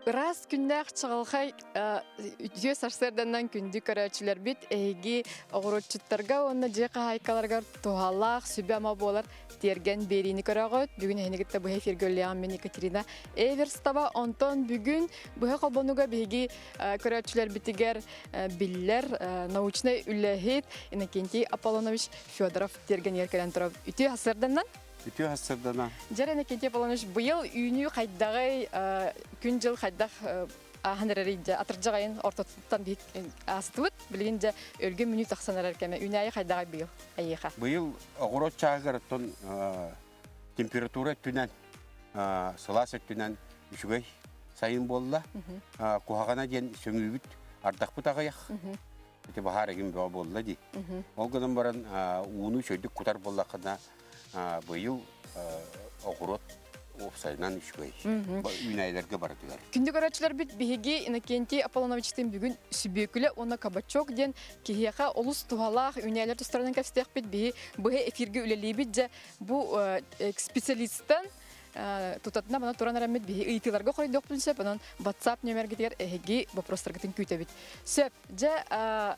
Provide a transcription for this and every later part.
Ыраас күннээх чаҕылхай үтүө сарсыарданан күндү көрөөччүлэрбит эһиги оҕуруотчуттарга уонна дьиэ хаһаайкаларыгар туһалаах сүбэ-ама буолар тиэргэн биэриини көрөҕүт. Бүгүн эһини кытта быһа эфиргэ үлэлиэҕим мин Екатерина Эверстова. Онтон бүгүн быһа холбонуга биһиги көрөөччүлэрбитигэр биллэр научнай үлэһит Иннокентий Аполлонович Федоров тиэргэнигэр кэлэн турар. Үтүө сарсыарданан! Үтүө сарсыардана. Дьэ, Иннокентий Аполлонович, быйыл үүнүү хайдаҕый, күн-дьыл хайдах ааһан эрэрий дьэ атырдьах айын ортотуттан биһик аастыбыт. Билигин дьэ өлгөм үүнүү тахсан эрэр кэмэ. Үүнээйи хайдаҕый быйыл эйиэхэ? Быйыл оҕуруот чааһыгар оттон температура өттүнэн, сылаас өттүнэн үчүгэй сайын буолла. Куһаҕана диэн сөҥүүбүт, ардахпыт аҕыйах. Ити баһаар egин бөҕө буолла дии. Ол гынан баран ууну үчүгэйдик кутар буоллаххына быйыл оҕуруот уопсайынан үчүгэй. Үүнээйилэргэ барытыгар. Күндү көрөөччүлэрбит биһиги Иннокентий Аполлоновичтыын бүгүн сүбүөкүлэ уонна кабачок диэн киһиэхэ олус туһалаах үүнээйилэр тустарынан кэпсэтиэхпит. Биһи быһа эфиргэ үлэлиибит дьэ бу специалистан тутатына мана туран эрэммит биһи ыйытыыларга хоруйдуохпун сөп. Онон WhatsApp нүөмэргитигэр эһиги вопростаргытын күүтэбит. Сөп. Дьэ,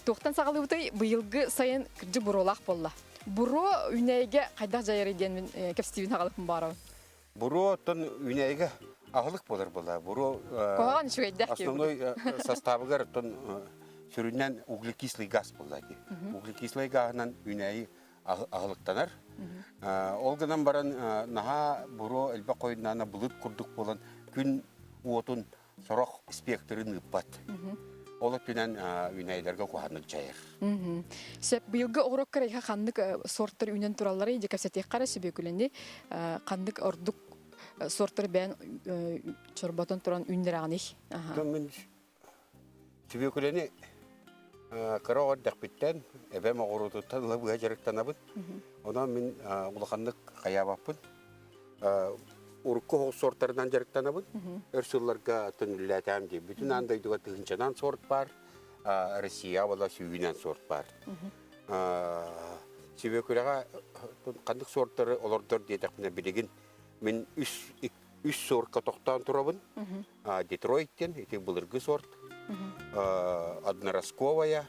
туохтан саҕалыыбытый? Быйылгы сайын кырдьык буруолаах буолла. Буруо үүнээйигэ хайдах дьайарый диэн мин кэпсэтиибин аҕалыппын баарабын. Буруо оттон үүнээйигэ аһылык буолар буолла. Буруо Куһаҕан үчүгэйдээх основной составыгар оттон сүрүннэн углекислый газ буолла дии. Углекислый гаһынан үүнээйи аһылыктанар. Ол гынан баран наһаа буруо элбэх хойуннаана былыт курдук буолан күн уотун сорох спектрын ыыппат. Ол өттүнэн үүнээйилэргэ куһаҕаннык дьайар. Сөп, быйылгы оҕуруокка эйиэхэ ханнык сорттар үүнэн туралларый дьэ кэпсэтиэххэ эрэ сүбүөкүлэни ханнык ордук сорттары бэйэн чорботон туран үүннэрэҕиний? Мин сүбүөкүлэни кыра оҕо эрдэхпиттэн эбэм оҕуруотуттан ыла быһа дьарыктанабын. Онон мин улаханнык хайаабаппын. Урукку оһох сортарынан дьарыктанабын. Өр сылларга төнүллээтэҕим дии. Бүтүн аан дойдуга тыһыынчанан сорт баар, Россия буола сүүһүнэн сорт баар. Сүбүөкүлэҕэ ханнык сортары олордор диэтэхпинэ билигин мин үс үс сорка тохтоон турабын. Детройт диэн ити былыргы сорт. Одноросковая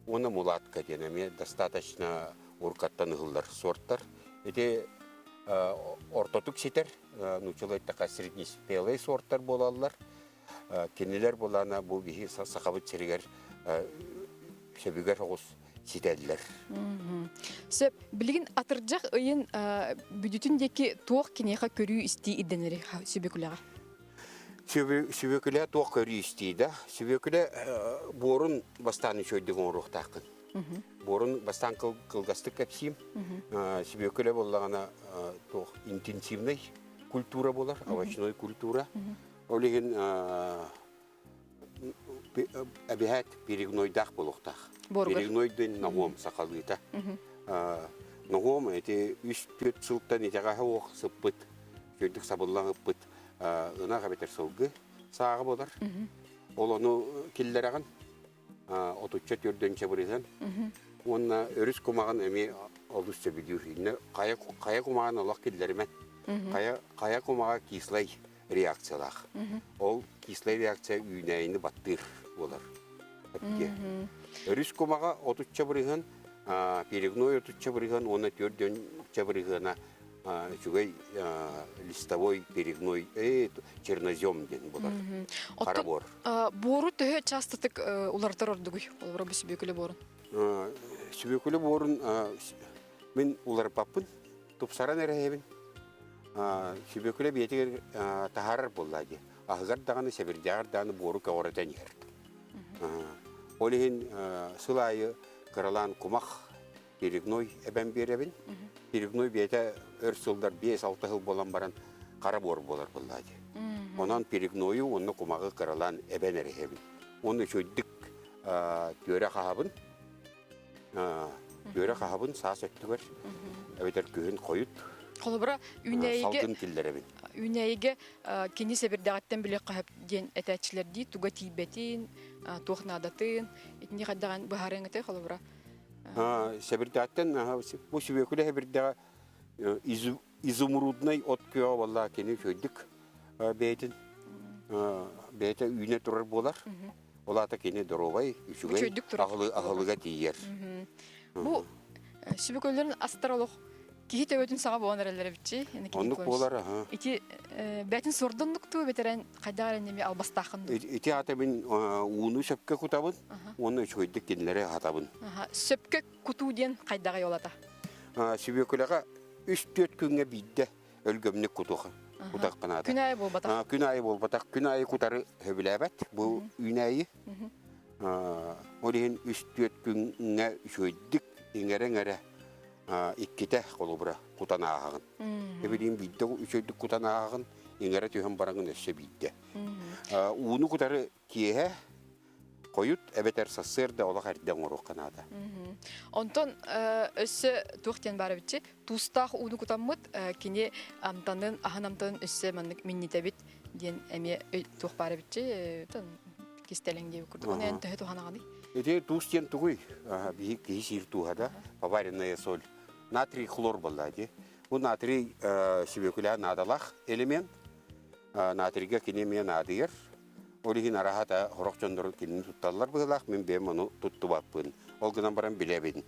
уонна мулатка диэн эмиэ достаточно уркаттан ыһыллар сорттар. Ити ортотук ситэр, нууччалыы эттэххэ среднеспелые сорттар буолаллар. Кинилэр булаана бу биһи сахабыт сиригэр сөбүгэр оҕус ситэллэр. Сөп. Билигин атырдьах ыйын бүдүтүн диэки туох киниэхэ көрүү-истии ирдэнэри сүбүкүлэҕэ? Сүбүкүлэ туох көрүү-истии да? Сүбүкүлэ буорун бастаан үчүгэйдик оҥоруохтааххын. Буорун бастаан кылгастык кэпсиим. Сүбүкүлэ буоллаҕына туох интенсивный культура буолар, овощной культура. Ол иһин эбиһээт перегнойдаах буолуохтаах. Перегной диэн ноһуом сахалыыта. Ноһуом ити үс-түөрт сылтан итэҕэһэ уох сыппыт, үчүгэйдик сабыллан ыппыт ынах эбэтэр сылгы сааҕа буолар. Ол ону киллэрэҕин отучча төрдүнчэ бырыһыан уонна өрүс кумаҕын эмиэ олус сөбүлүүр. Иннэ хайа хайа кумаҕын олох киллэримэн. Хайа хайа кумаҕа кислай реакциялаах. Ол кислай реакция үүнээйини баттыыр буолар. Өрүс кумаҕа отучча бырыһыан, перегной отучча бырыһыан уонна төрдүнчэ бырыһыана үчүгэй листовой перегной чернозем диэн буолар. Хара буор. Буору төһө частотык уларытар ордугуй? Олоро бу сүбүөкүлэ буорун. Сүбүөкүлэ буорун мин уларыппаппын. Тупсаран эрэһэбин. Сүбүөкүлэ биэтигэр таһаарар буолла дии. Аһыгар даҕаны, сэбирдэҕэр даҕаны буору көҕүрэтэн иһэр. Ол иһин сыл аайы кыралаан кумах перегной эбэн биэрэбин. Перегной биэтэ өр сыллар 5-6 сыл буолан баран хара буор буолар буолла дии. Онон перегнойу уонна кумаҕы кыралаан эбэн эрэһэбин. Уонна үчүгэйдик түөрэ хаһабын. Түөрэ хаһабын саас өттүгэр эбэтэр күһүн хойут Холобура, үүнээйигэ салгын киллэрэбин. Үүнээйигэ кини сэбирдэҕиттэн билиэххэ сөп диэн этээччилэрдии туга тиийбэтин, туох наадатын, итини хайдаҕын быһаарыаҥ этэй холобура? Сэбирдэҕиттэн бу сүбүөкүлэ сэбирдэҕэ изумруднай от күөҕэ буолла кини үчүгэйдик бэйэтин. Бэйэтэ үүнэ турар буолар. Ол аата кини доруобай, үчүгэй, аһылыга тиийэр. Бу сүбүкөлөрүн астар олох киһи төбөтүн саҕа буолан эрэллэр эбитчи. Оннук буолар, аха. Ити бээтин сордоннуктуу бэтерэн хайдах эрэ неми албастаахын дуу? Ити аата мин ууну сөпкө кутабын уонна үчүгэйдик кинилэри аһатабын. Сөпкө кутуу диэн хайдаҕый ол ата? Сүбүөкүлэҕэ үс-түөрт күҥҥэ биирдэ өлгөмнүк кутуха кутаххынаата. Күн аайы буолбатах. Күн аайы буолбатах. Күн аайы кутары сөбүлээбэт бу үүнээйи. Ол иһин үс-түөрт күҥҥэ үчүгэйдик иҥэрэ-иҥэрэ иккитэ холобура кутан ааһаҕын. Эбилиин биирдэ үчүгэйдик кутан ааһаҕын, иҥэрэ түһэн бараҥын өссө биирдэ. Ууну кутары киэһэ хойут эбэтэр сарсыарда олох эрдэ оҥоруохха наада. Онтон өссө туох диэн баар эбитчи туустаах ууну кутаммыт кини амтанын аһын амтанын өссө маннык минньитэбит диэн эмиэ туох баар эбитчи кистэлэҥ диэбит курдук. Ону эн төһө туһанаҕыный? Ити туус диэн тугуй? Биһи киһи сиир тууһа да, поваренная соль. Натрий хлор буолла дии. Бу натрий сүбүөкүлэ наадалаах элемент. Натрийга кини эмиэ наадыйар. Ол иһин араһата сорох дьоннору кинини тутталлар быһыылаах, мин бэйэм ону туттубаппын. Ол гынан баран билэбин.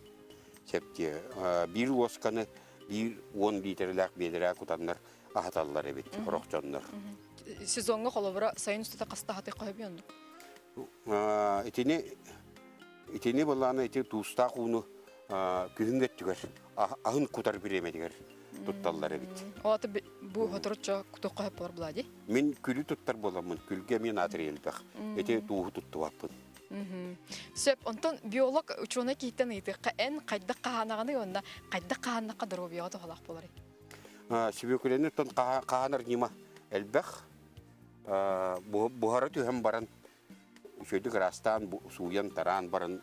Септиэ. Биир луосканы биир уон лиитэрэлээх биэдэрэ кутаннар аһаталлар эбит сорох дьоннор. Сезоҥҥа холобура сайын устата хаста аһатыахха сөбүй оннук? Итини итини былаана ити туустаах ууну күһүҥҥэ өттүгэр аһын кутар бириэмэтигэр тутталлар эбит. Ол аты бу хоторучча кутуохха сөп болар буолаа дии? Мин күлү туттар буоламмын, күлгэ эмиэ натрий элбэх. Ити тууһу туттубаппын. Сөп, онтон биолог учуонай киһиттэн ыйытыахха эн хайдах хаһаанаҕыный уонна хайдах хаһааннахха доруобуйаҕа туһалаах буоларый? Сүбүөкүлэни оттон хаһаанар ньыма элбэх. Буһара түһэн баран, үчүгэйдик ыраастаан, сууйан-тараан баран,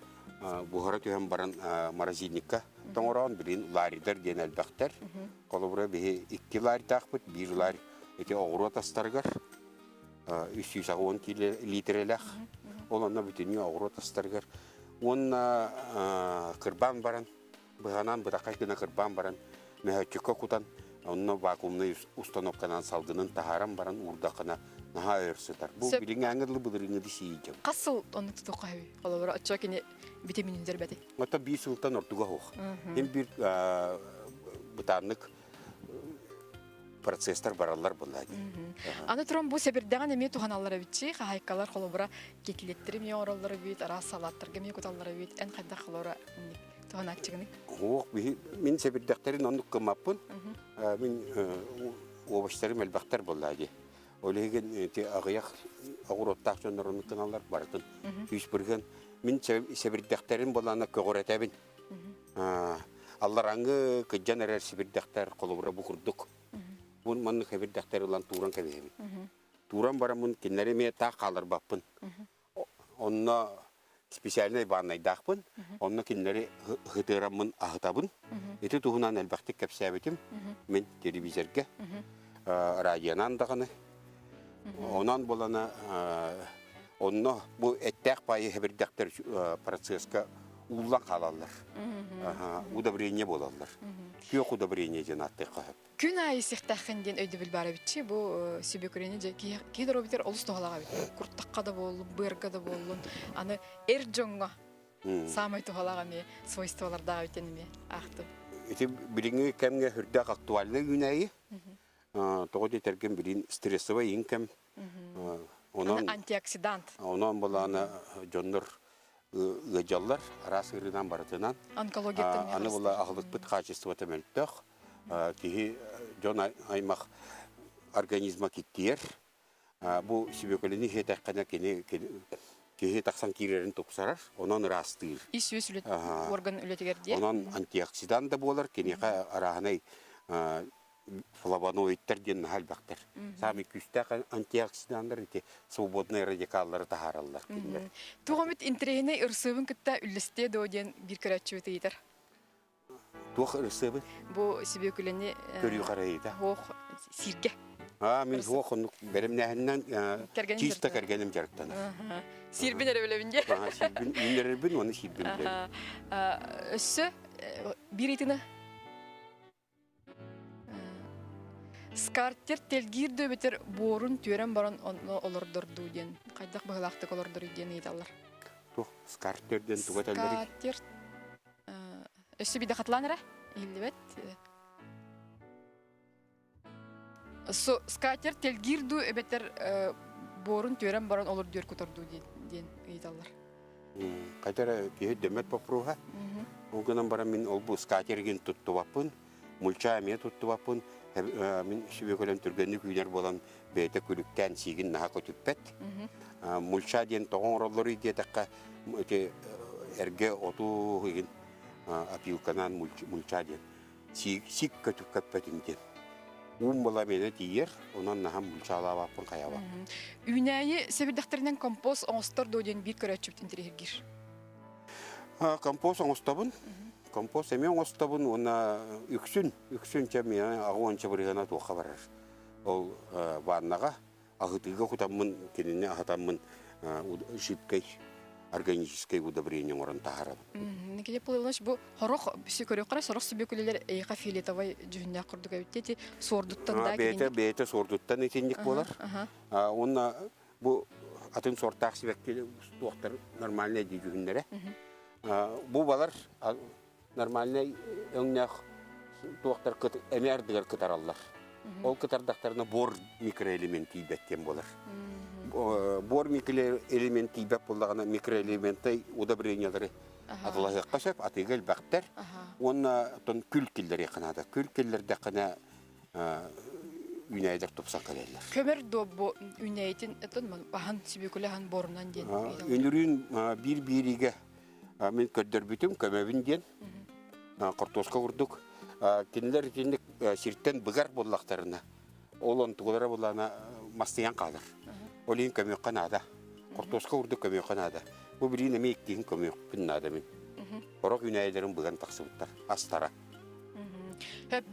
буһара түһэн баран морозильникка тоҥороон, билин ларьдар диэн элбэхтэр. Холобура, биһи икки ларьдаахпыт, биир ларь ити оҕуруот астарыгар 380 литрэлээх. Ол онно бүтүннүү оҕуруот астарыгар. Уонна кырбаан баран, быһанан бытаххай гына кырбаан баран мөһөөччүккэ кутан онно вакуумнай установканан салгынын таһааран баран уурдаххына наһаа өр сытар. Бу билиҥҥээҥҥэ дылы былырыыҥҥы сиидьэм. Хас сыл онно тутуохха сөбүй? Холобура, оччо кини витаминин бэти. Оттон биир сылтан ордуга суох. Им биир бытааннык процесстар бараллар буолла дии. Аны туран бу сэбирдэҕин эмиэ туһаналлар эбитчи, хаһайкалар холобура кетлеттери эмиэ оҥороллор эбит, араас салааттарга эмиэ куталлар эбит. Эн хайдах холобура туһанааччыгыный? Ох, мин сэбирдэхтэрин оннук гыммаппын. Мин овощтарым элбэхтэр буолла дии. Ол иһин ити аҕыйах оҕуруоттаах дьоннор оннук гыналлар барытын күүс бырган. Мин сэбирдэхтэрин буоллаана көҕүрэтэбин. Алларааҥҥы кыдьан эрэр сибирдэхтэр холобура бу курдук. Бу маннык хэбирдэхтэр ылан тууран кэбиһэбин. Тууран бараммын кинилэри эмиэ таах хааларбаппын. Онно специальнай бааннайдаахпын. Онно кинилэри ыһытыараммын аһытабын. Ити туһунан элбэхтик кэпсээбитим. Мин телевизорга, радионан даҕаны. Онон булана онно бу эттээх паайы хэбирдэхтэр процесска ууллан хаалаллар. Удобрение буолаллар. Күөх удобрение диэн ааттыахха сөп. Күн аайы сихтээххин диэн өйдөбүл баар эбитчи. Бу сүбүкүрэни дьэ киһи доруобуйатыгар олус туһалаах эбит. Куртахха да буоллун, быарга да буоллун. Аны эр дьоҥҥо саамай туһалаах эмиэ свойстволардаах эбит эмиэ аахтым. Ити билиҥҥи кэмҥэ сүрдээх актуальнай үүнээйи. Тоҕо диэтэргин билин стрессовай инкэм. Онон антиоксидант. Онон былаана дьоннор ыалдьаллар араас ыарыынан барытынан. Онкологияттан Аны була аһылыкпыт хаачыстыбата мөлтөх. Киһи дьон аймах организма киттиэр. Бу сүбөкөлөнү иһиэтэххинэ кини киһи тахсан киирэрин тупсарар, онон ыраастыыр. Ис-үөс орган үлэтигэр диэн. Онон антиоксидант да буолар, киниэхэ арааһынай флавоноидтар диэн наһаа элбэхтэр. Саамай күүстээх антиоксиданнар ити свободнай радикаллары таһаараллар кинилэр. Туох эмит интэриэһинэй ырысыабын кытта үллэстиэ дуо диэн биир көрөөччүбүт ыйытар. Туох ырысыабын? Бу сүбүөкүлэни көрүү харайыта. Хуох сииргэ. Аа, мин хуох оннук бэлэмнээһиннэн чисто кэргэним дьарыктанар. Сиирбин эрэ билэбин дии. Сиирбин үүннэрэрбин уонна сиирбин билэбин. Өссө биир ыйтына. Скартер тэлгиир дуу эбэтэр буорун түөрэн баран онно олордордуу диэн хайдах быһыылаахтык олордоруй диэн ыйыталлар. Туох скартер диэн тугу этэллэрий? Скатер өссө биирдэ хатылаан эрэ иһиллибэт. Скатер тэлгиир дуу эбэтэр буорун түөрэн баран олордуор кутар дуу диэн ыйыталлар. Хайда эрэ киһи өйдөммөт боппуруоһа. Ол гынан баран мин ол бу скатергин туттубаппын, мульча эмиэ туттубаппын. Мин сүбүөкөлөм түргэнник үүнэр буолан бэйэтэ күлүктээн сиигин наһаа көтүппэт. Мульча диэн тоҕо оҥороллоруй диэтэххэ, ити эргэ оту игин опилканан мульча диэн сиик көтүппөтүн диэн. Уум була миэнэ тиийэр, онон наһаа мульчалаабаппын хайабаппын. Үүнээйи сэбирдэхтэринэн компост оҥостор дуо диэн биир көрөөччүбүт интэриэһиргиир. Компост оҥостобун. Компост эмиэ оҥостобун уонна үксүн, үксүн чэ миэнэ аҕа уонча бырыһыана туохха барар. Ол ваннаҕа аһытыыга кутаммын, кинини аһатаммын жидкай органическай удобрение оҥорон таһаарабын. Никита Павлович, бу хорох көрүөххэ сорох сүбүкүлэлэр эйиэхэ фиолетовай дьүһүннээх курдук эбит ити суордуттан да бэйэтэ бэйэтэ суордуттан итинник буолар. Уонна бу атын сортаах сибэкки туохтар нормальный дии дьүһүннэрэ. Бу балар нормальный өҥнөөх туохтар эмиэ ардыгар кытараллар. Ол кытардахтарына бор микроэлемент тиийбэт диэн буолар. Бор микроэлемент тиийбэт буоллаҕына микроэлементай удобрениялары атылаһыахха сөп, атыыга элбэхтэр. Уонна оттон күл киллэриэххэ наада. Күл киллэрдэххинэ үүнээйилэр тупсан кэлэллэр. Көмөр дуо бу үүнээйитин этон аһан сүбүкүлэ аһан борунан диэн. Үнүрүүн биир бииригэ мин көрдөрбүтүм көмөбүн диэн хортуоска курдук кинилэр итинник сиртэн быгар буоллахтарына ол онтугулара булаана мастыйан хаалар ол иһин көмүөххэ наада хортуоска курдук көмүөххэ наада бу билигин эмиэ иккиһин көмүөхпүн наада мин сорох үүнээйилэрим быган тахсыбыттар астара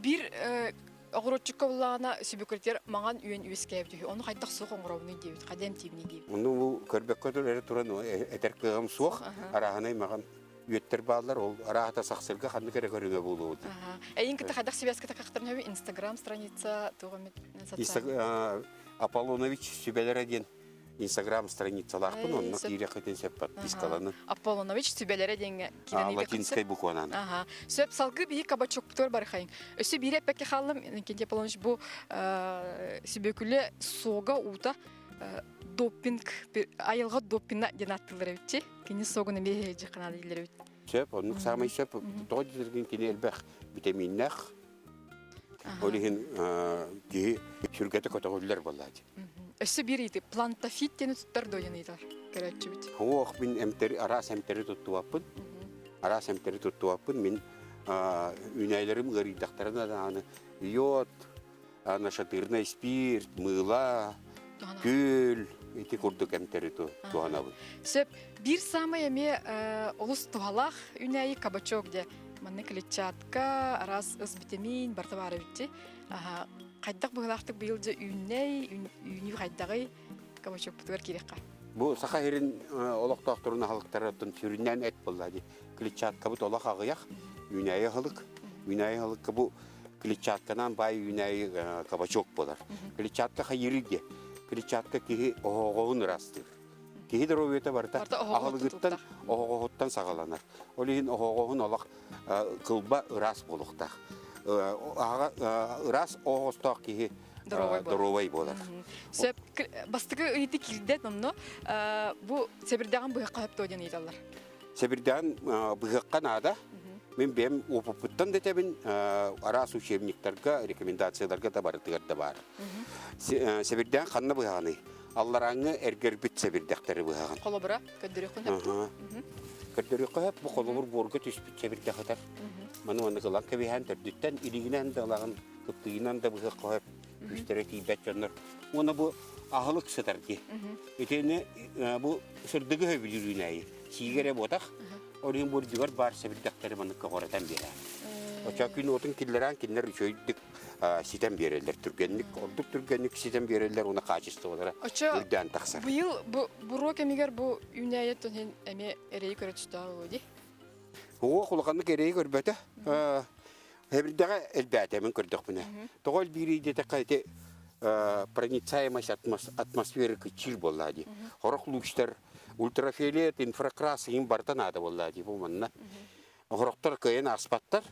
биир Оҕуруотчукка буллаҕына сүбүкүртэр маҥан үөн үөскээбит үһү. Ону хайдах суох оҥоробунуй диэбит, хайда эмтиибиний диэбит. Ону бу көрбөккө эрэ туран этэр кыаҕым суох. Арааһынай маҕан үөттэр бааллар, ол арааһата сахсырга ханнык эрэ көрүҥэ буолуо дии. Эйин кытта хайдах сибээскэ такахтарын хөбү Инстаграм страница туох эмит социальный Аполлонович сүбэлэрэ диэн Инстаграм страницалаахпын, онно киириэххитин сөп подпискаланын. Аполлонович сүбэлэрэ диэҥҥэ киирэн Латинскай букванан. Аха. Сөп, салгыы биһи кабачокпутугар барыхайын. Өссө биири эппэккэ хааллым, Иннокентий Аполлонович, бу сүбөкүлэ суога уута допинг, айылҕа допина диэн ааттыыллар эбитчи. Кини суогун эмиэ дьиэххэ дииллэр эбит. Сөп, оннук саамай сөп. Тоҕо диэтэргин кини элбэх витаминнээх. Ол иһин киһи сүргэтэ көтөҕүллэр буоллаачы. Өссө биир ыйытыы, плантофит диэни туттар дуо диэн ыйытар көрөөччүбүт. Ох, мин эмтэри, араас эмтэри туттубаппын. Араас эмтэри туттубаппын. Мин үүнээйилэрим ыарыйдахтарына даҕаны йод, нашатырный спирт, мыыла, күл ити курдук эмтэри туһанабын. Сөп. Биир саамай эмиэ олус туһалаах үүнээйи кабачок диэ. Манна клетчатка, араас ыс витамин барыта баар эбитчи. Хайдах быһыылаахтык быйыл дьэ үүннэй, үүнүү хайдаҕый кабачокпутугар киириэххэ. Бу Саха сирин олохтоохторун аһылыктарыттан сүрүннээн эт буолла дии. Клетчаткабыт олох аҕыйах, үүнээйи аһылык. Үүнээйи аһылыкка бу клетчатканан баай үүнээйи кабачок буолар. Клетчатка хайыырый диэ. Клетчатка киһи оһоҕоһун ыраастыыр. Киһи доруобуйата барыта аһылыгыттан, оһоҕоһуттан саҕаланар. Ол иһин оһоҕоһун олох кылба ыраас буолуохтаах. Ыраас оһоҕостоох киһи доруобай буолар. Сөп. Бастакы ыйыты киирдэ онно бу сэбирдэҕин быһахха сөп диэн ыйыталлар. Сэбирдэҕин быһыахха наада. Мин бэйэм опыппыттан да этэбин, араас учебниктарга, рекомендацияларга да барытыгар да баар. Сэбирдэҕин ханна быһаҕыный? Алларааҥҥы эргэрбит сэбирдэхтэри быһаҕын. Холобура, көрдөрүөххүн сөп дуу? Көрдөрүөххэ сөп. Бу холобур буорга түспүт сэбирдэх ытар. Маны маннык ылан кэбиһэн төрдүттэн илигинэн да ылаҕын, кыптыйынан да быһыахха сөп. Күүстэрэ тиийбэт дьоннор. Уонна бу аһылык сытар дии. Итини бу сырдыгы сөбүлүүр үүнээйи. Сиигэ эрэ буотах. Ол иһин бурдугар баар сэбирдэхтэри маннык көҕүрэтэн биэрэр. Оччо күн уотун киллэрэн кинилэр үчүгэйдик ситэн биэрэллэр түргэнник, ордук түргэнник ситэн биэрэллэр уонна хаачыстыбалара үрдээн тахсар. Быйыл бу буруо кэмигэр бу үүнээйи иһин эмиэ эрэйи көрө түстөҕө буолуо дии. Уох улаханнык эрэйи көрбөтө. Хэбирдэҕэ элбээтэмин көрдөхпүнэ. Тоҕо элбиирий диэтэххэ ити проницаемость атмосферы кыччыыр буоллаа дии. Хорох лучтар ультрафиолет, инфракрас иһин барыта наада буоллаа дии бу манна. Хорохтор кыайан ааспаттар.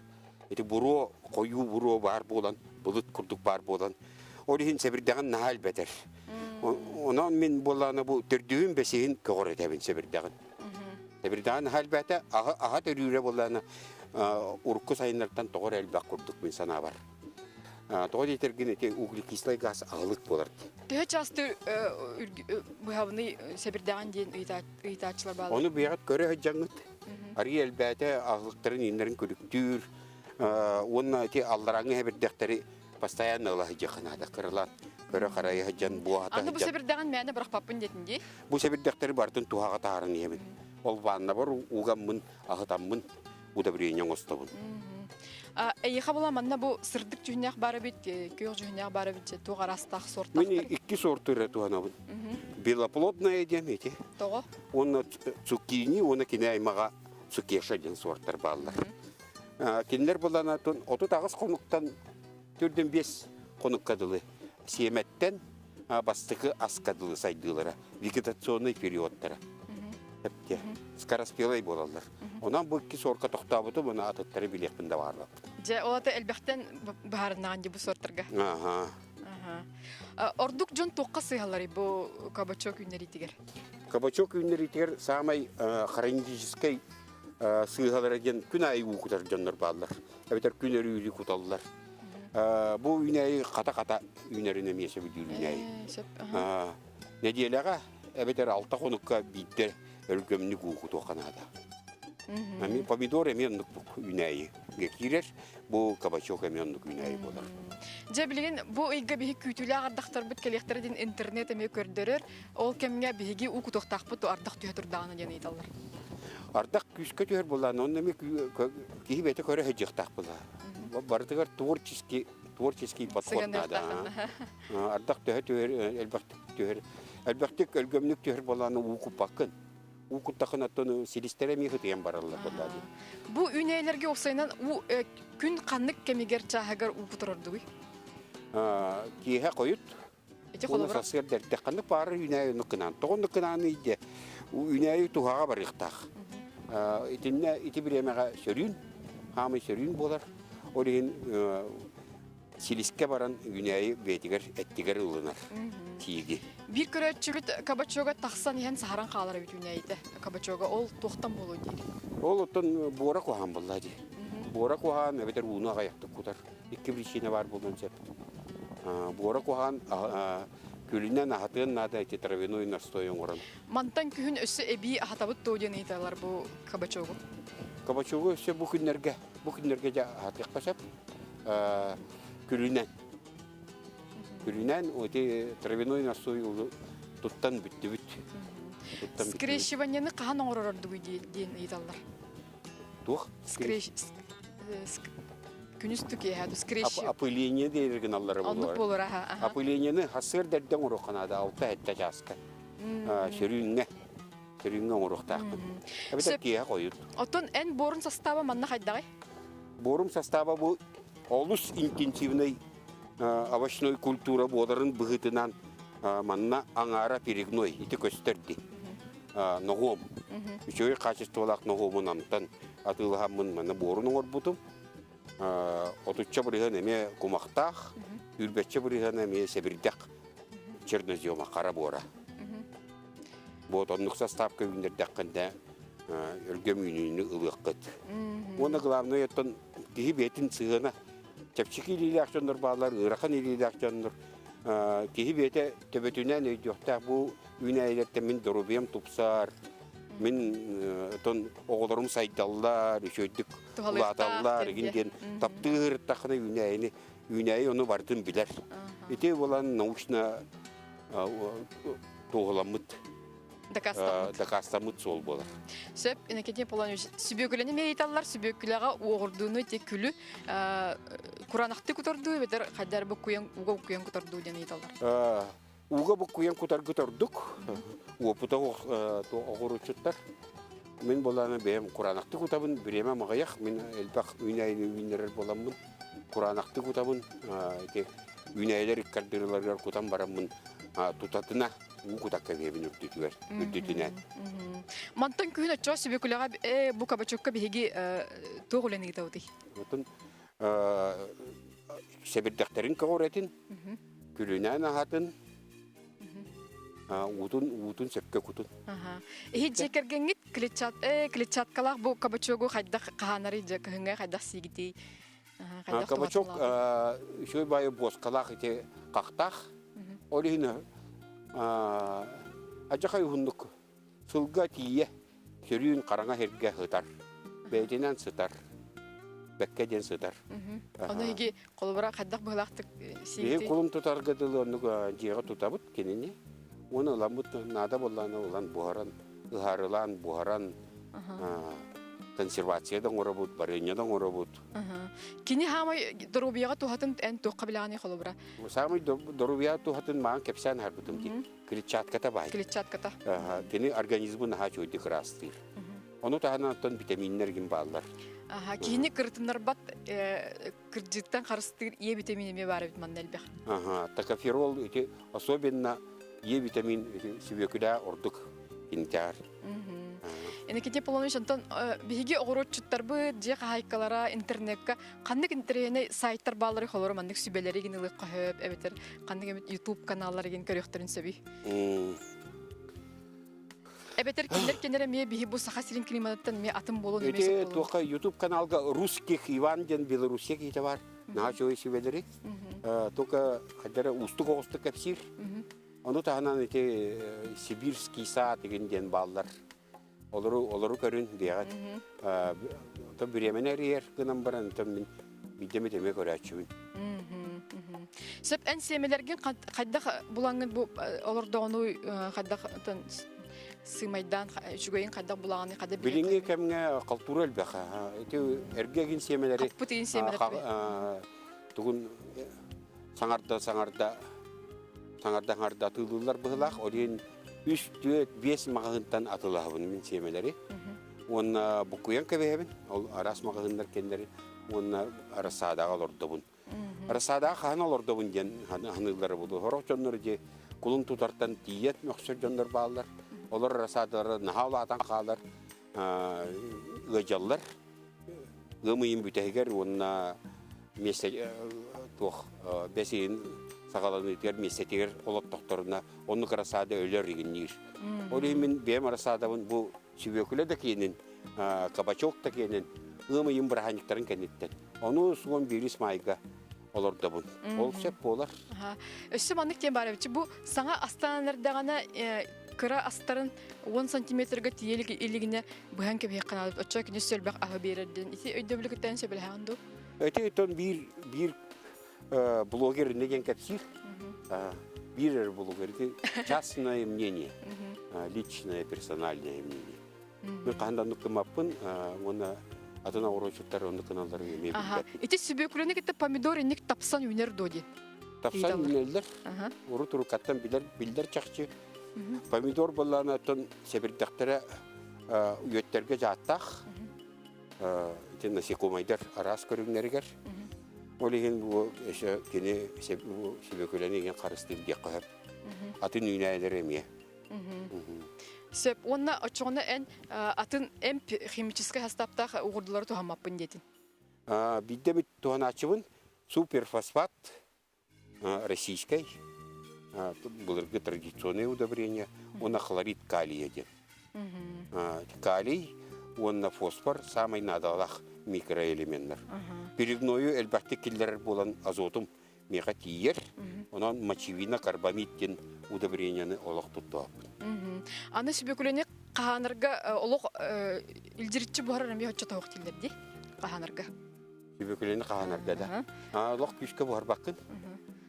Ити буруо, хойуу буруо баар буолан, былыт курдук баар буолан, ол иһин сэбирдэҕин наһаа элбэтэр. Онон мин буоллаана бу төрдүһүн бэсиһин көҕүрэтэбин сэбирдэҕин. Сэбирдэҕин наһаа элбээтэ, аһа төрүүрэ буоллаана урукку сайыннартан тоҕо эрэ элбэх курдук мин санаабар. Тоҕо диэтэргин ити углекислай газ аҕылык буолар. Төһө часты быһабыный сэбирдэҕин диэн ыйытааччылар бааллар? Ону бэйэҕит көрө сылдьаҥҥыт. Арыый элбээтэ аһылыктарын ииннэрин күлүктүүр уонна ити алларааҥҥы сэбирдэхтэри постоянно ыла сылдьыахха наада кыралаан көрө харайа сылдьан буоһата Аны бу сэбирдэҕин мээнэ бырахпаппын диэтин дии. Бу сэбирдэхтэри барытын туһаҕа таһааран иһэбин. Ол ваннабар угаммын, аһытаммын удобрение оҥостобун. Эйиэхэ була манна бу сырдык дьүһүннээх баар эбит, күөх дьүһүннээх баар эбит, туох араастаах сортаахтар? Мин икки сорту эрэ туһанабын. Белоплодная диэн ити. Тоҕо? Уонна цуккини уонна кини аймаҕа цукеша диэн сортар бааллар. Кинилэр буланатын 38 хонуктан түрдүн 5 хонукка дылы сиэмэттэн бастакы аска дылы сайдыылара, вегетационный периодтара. Эпте, скороспелай буолаллар. Онон бу икки сорка тохтообутум, уна атыттары билиэхпин да баҕарбаппын. Дьэ, ол ата элбэхтэн баһарыннаҕын дии бу сортарга. Аха. Ордук дьон туохха сыһалларый бу кабачок үүннэриитигэр? Кабачок үүннэриитигэр саамай хроническай сыыһалара диэн күн аайы уу кутар дьоннор бааллар. Эбэтэр күн өрүүрү куталлар. Бу үүнээйи хата-хата үүнэрин эмиэ сөбүлүүр үүнээйи. Нэдиэлэҕэ эбэтэр алта хонукка биирдэ өлгөмнүк уу кутуохха наада. Эми помидор эмиэ оннук үүнээйи киирэр, бу кабачок эмиэ оннук үүнээйи буолар. Дьэ билигин бу ыйга биһи күүтүүлээх ардахтарбыт кэлиэхтэрэ диэн интернет эмиэ көрдөрөр. Ол кэмҥэ биһиги уу кутуохтаахпыт ардах түһэ турдаҕына диэн ыйыталлар. Ардах күүскэ түһэр буоллаҕына, онно эмиэ киһи бэйэтэ көрө сылдьыахтаах буолла. Барытыгар творческий творческий подход наада. Ардах төһө түһэр, элбэхтик түһэр. Элбэхтик өлгөмнүк түһэр буоллаҕына уу куппаккын. Уу куттаххын оттон силистэрэ эмиэ ытыйан бараллар буоллаа дии. Бу үүнээйилэргэ уопсайынан уу күн ханнык кэмигэр чааһыгар уу кутар ордугуй? Киэһэ хойут Ити Уонна холобура сарсыарда эрдэ ханнык баҕарар үүнээйи оннук гынаан. Тоҕо оннук гынаан дии үүнээйи туһаҕа барыахтаах. Итиннэ ити бириэмэҕэ сөрүүн, хаамай сөрүүн буолар. Ол иһин силискэ баран үүнээйи бэйэтигэр эттигэр ылынар тииги. Биир көрөөччүбүт кабачога тахсан иһэн саһаран хаалар эбит үүнээйитэ. Кабачога ол туохтан буолуо диир. Ол оттон буора куһаҕан буолла дии. Буора куһаҕан эбэтэр ууну аҕыйахтык кутар. Икки причина баар буолуон сөп. Буора куһаҕан күлүнэн аһатыан наада эти травяной настой оҥорон. Мантан күһүн өссө эбии аһатабыт дуо диэн ыйыталлар бу кабачогу. Кабачогу өссө бу күннэргэ бу күннэргэ дьэ аһатыахха сөп. Күлүнэн. Күлүнэн эти травяной настой туттан бүттүбүт. Скрещиваниены хаһан оҥорор ордугуй диэн ыйыталлар. Туох? Скрещ күнүс түкиэһэ скрещ Опыление диэри гыналлара Оннук буолар аха. Опыленияны хасыар дэрдэ оҥоруохха наада алта-сэттэ чааска. Сөрүүҥҥэ сөрүүҥҥэ оҥоруохтаахпын. Эбэтэр киэһэ хойут. Оттон эн буорун састааба манна хайдаҕый? Буорум састааба бу олус интенсивный овощной культура буоларын быһыытынан манна аҥаара перегной ити көстөр дии. Ноһуом. Үчүгэй хаачыстыбалаах ноһуомун амтан атыылаһаммын манна буорун оҥорбутум. Отучча бырыһыан эмиэ кумахтаах, үрбэччэ бырыһыан эмиэ сэбирдэх чернозема хара буора. Вот оннук составка үүннэрдэххинэ өлгөм үүнүүнү ылыаххыт. Уонна главное оттон киһи бэйэтин сыһыана чэпчэки илиилээх дьоннор бааллар, ыарахан илиилээх дьоннор. Киһи бэйэтэ төбөтүнэн өйдүөхтээх бу үүнээйилэртэн мин доруобуйам тупсар, мин оттон оҕолорум сайдаллар, үчүгэйдик улааталлар игин диэн таптыы ырыттаххына үүнээйини үүнээйи ону барытын билэр. Ити буолан научно туоһуламмыт дакаастаммыт суол буолар. Сөп, Иннокентий Аполлонович, сүбүөкүлэни мэйиталлар, сүбүөкүлэҕэ уоҕурдууну ити күлү кураанахтыы кутардуу эбэтэр хайдар бу куйан уга куйан кутардуу диэн ыйыталлар. Ууга буккуйан кутаргыт ордук. Уопута оҕуруччуттар. Мин буолааны бэйэм кураанахтык кутабын, бириэмэ маҕыйах, мин элбэх үүнээйини үүннэрэр буоламмын. Кураанахтык кутабын, ити үүнээйилэр иккардырыларыгар кутан бараммын тутатына уу кутакка биэбин үрдүтүгэр, үрдүтүнэн. Мантан күһүн оччоҕо сүбүкүлэҕэ бу кабачокка биһиги туох үлэни ыытабытый? Отун сэбирдэхтэрин көҕүрэтин, күлүнээн аһатын, уутун уутун сөпкө кутун. Иһит дьиэ кэргэҥҥит клетчат клетчаткалаах бу кабачогу хайдах хаһаанарый дьэ кыһыҥҥа хайдах сиигитий? Кабачок үчүгэй баайы буоскалаах ити хахтаах. Ол иһин адьахай уһуннук сылга тиийэ сөрүүн хараҥа сиргэ сытар. Бэйэтинэн сытар. Бэккэ диэн сытар. Ону эһиги холобура хайдах быһыылаахтык сиигитий? Биһи кулун тутарга дылы оннук дьиэҕэ тутабыт кинини. Уонна ыламмыт наада буоллаҕына ылан буһаран, ыһаарылаан буһаран консервация да оҥоробут, барыанньа да оҥоробут. Кини хаамай доруобуйаҕа туһатын эн туохха билэҕиний холобура? Саамай доруобуйаҕа туһатын маҕан кэпсээн аһарбытым дии. Клетчатката баай. Клетчатката. Кини организмын наһаа үчүгэйдик ыраастыыр. Ону таһынан оттон витаминнэр гин бааллар. Аха, киһини кырытыннарбат кырдьыттан харыстыыр Е витамин эмиэ баар эбит манна элбэх. Аха, токоферол ити особенно Е витамин ити сүбүөкүлээ ордук кинитээр. Иннокентий Аполлонович, онтон биһиги оҕуруотчуттарбыт, дьиэ хаһаайкалара интернекка ханнык интэриэһинэй сайттар бааллары холоро маннык сүбэлэри гин ылыахха сөп эбэтэр ханнык эмит YouTube каналлары гин көрүөхтэрин сөбүй? Эбэтэр кинилэр кинилэр эмиэ биһи бу Саха сирин климатыттан эмиэ атын буолуон эмиэ сөп буолуон. Туохха YouTube каналга Русских Иван диэн Белоруссия киһитэ бар. Наһаа үчүгэй сүбэлэри. Только хайдара уустук оҕустук кэпсиир. Ону таһынан ити Сибирский сад игин диэн бааллар. Олору олору көрүн диэҕит. То бириэмэни эрийэр гынан баран мин биирдэ эмит эмиэ көрөөччүбүн. Сөп эн сиэмэлэргин хайдах булаҥҥын бу олордоҕунуй хайдах сыымайдаан үчүгэйин хайдах булаҕыный хайдах Билиҥҥи кэмҥэ халтура элбэх. Ити эргэ игин сиэмэлэри хаппыт игин сиэмэлэр тугун саҥарда саҥарда саҥарда саҥарда атыылыыллар быһылаах. Ол иһин үс, түөрт, биэс маҕаһыынтан атылаһабын мин сиэмэлэри. Уонна буккуйан кэбиһэбин. Ол араас маҕаһыыннар кэннэри уонна рассадаҕа олордобун. Рассадаҕа хаһан олордобун диэн ханыыллара буолуо. Сорох дьоннор дьи кулун тутартан тиийэт мөхсөр дьоннор бааллар. Олор рассадалара наһаа улаатан хаалар, ыадьаллар. Ыам ыйын бүтэһигэр уонна миэстэ туох бэс ыйын саҕаланыытыгар миэстэтигэр олоттохторуна оннук рассада өлөр игинниир. Ол иһин мин бэйэм рассадабын бу сүбүөкүлэ да киэнин, кабачок да киэнин ыам ыйын бырааһынньыктарын кэнниттэн. Ону суон биирис маайга олордобун. Ол сөп буолар. Өссө маннык диэн баар эбит. Бу саҥа астанан эрдэҕинэ кыра астарын 10 сантиметрга тиийэ илигинэ быһан кэбиһиэххэ наада. Оччо кини сөлбөх аһы биэрэр диэн. Ити өйдөбүлү кытта эн сөбүлэһэҕин дуу? Эти тон биир биир блогер инне диэн кэпсиир. Биир эрэ блогер. Ити частное мнение, личное, персональное мнение. Мен хаһан да оннук гыммаппын уонна атын оҕуруотчуттар оннук гыналларын эмиэ билбэппин. Ити сүбүөкүлэни кытта помидор инник тапсан үүнэр дуо диэн? Тапсан үүнэллэр. Урут уруккаттан билэр биллэр чахчы. Помидор буоллаҕына оттон сэбирдэхтэрэ үөттэргэ дьааттаах. Ити насекомайдар араас көрүҥнэригэр. Ол иһин бу өссө кини сүбүөкүлэни иһин харыстыыр диэххэ сөп. Атын үүнээйилэр эмиэ. Сөп. Уонна оччоҕуна эн атын эмп химическэй састааптаах угурдулары туһаммаппын диэтин. Биирдэ эбит туһанааччыбын суперфосфат российскай былыргы традиционное удобрение уонна хлорид калия диэн. Калий уонна фосфор самай наадалаах микроэлеменнэр. Перегною элбэхтик киллэрэр буолан азотум миэхэ тиийэр. Онон мочевина карбамид диэн удобрениены олох туттуохпун. Аны сүбүкүлэни хаһаанарга олох илдьириччи буһарар эмиэ оччо тоһох дииллэр дии хаһаанарга. Сүбүкүлэни хаһаанарга да. Олох күүскэ буһарбаккын.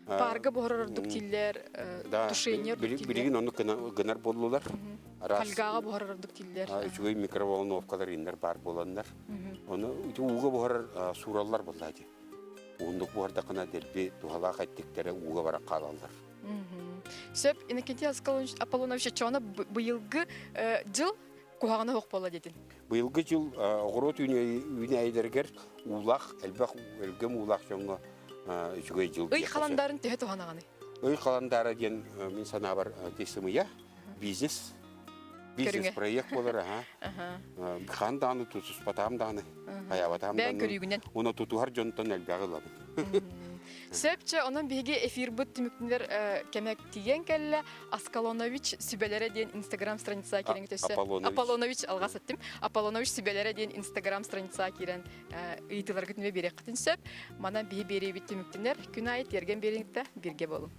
Парга буһарар ордук дииллэр, тушение ордук дииллэр. Билигин оннук гынар буоллулар. Фольгаҕа буһарар ордук дииллэр. Үчүгэй микроволновкалар иннэр баар буоланнар. Ону ууга буһарар суураллар буолла дии. Уһуннук буһардаххына дэлби туһалаах эттиктэрэ ууга баран хаалаллар. Сөп, Иннокентий Аполлонович Чона быйылгы дьыл. Куһаҕана суох буолла диэтин. Быйылгы дьыл оҕуруот үүнээйилэригэр уулаах, элбэх өлгөм уулаах дьоҥҥо үчүгэй дьыл. Ый халандаарын төһө туһанаҕыный? Ый халандаара диэн мин санаабар сымыйа бизнес бизнес-проект буолар аха. Хаан даҕаны тутуспатаам даҕаны, хайаабатаам Бэйэҥ көрүүгүнэн. Уна тутуһар дьонтон элбэҕи ылабын. Сөпчө, онон биһиги эфирбыт түмүктэнэр кэмэ тиийэн кэллэ. Аскалонович сүбэлэрэ диэн инстаграм страницаҕа киирэн өссө Аполлонович алҕас эттим. Аполлонович сүбэлэрэ диэн инстаграм страницаҕа киирэн ыйытыыларгытын биэриэххитин сөп. Манан биһи биэриибит түмүктэнэр. Күн аайы тиэргэн биэриҥтэ бирге болун.